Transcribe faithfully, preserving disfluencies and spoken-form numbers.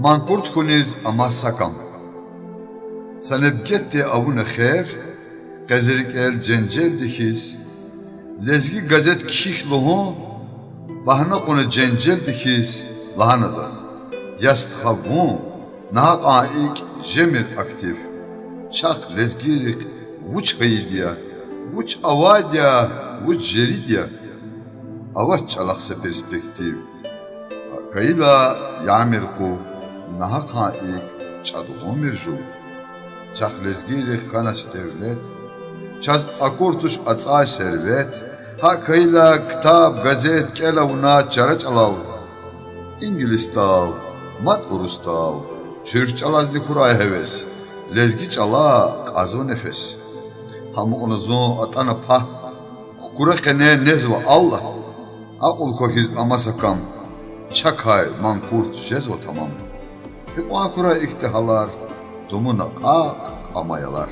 Манкурт хьуниз ама са кам. Са небгетди авуна хер, къе зи рикӀел женжелди хьиз, Лезги газет кхьихь лугьун багьна кьуна женжелди хьиз, лагьана заз: Я стха, вун нагьакьан икӀ жемир актив. Чахъ лезгийрихъ вуч хьайиди я, вуч авайди я, вуч жериди я? Авач чӀалахъ са перспектив. ГьакӀ хьайила, я Миркъу, нагьакьан икӀ чӀадгъумир жув. Чахъ лезгийрихъ хьанач девлет, чаз акур туш ацӀай сервет. ГьакӀ хьайила, ктаб, газет кӀела вуна чара чӀалал: ингилисдал, мад урусдал, туьрк чӀалазни хьурай гьевес, лезги чӀала кьазва нефес. Гьамукьна зун, атӀана пагь, кукӀура къене незва Аллагь. Акьул квахьиз ама са кам, чакай манкурт жезва тамам. Гьикьван хьурай ихьтин гьалар, тумуна кьакь кьамай алар.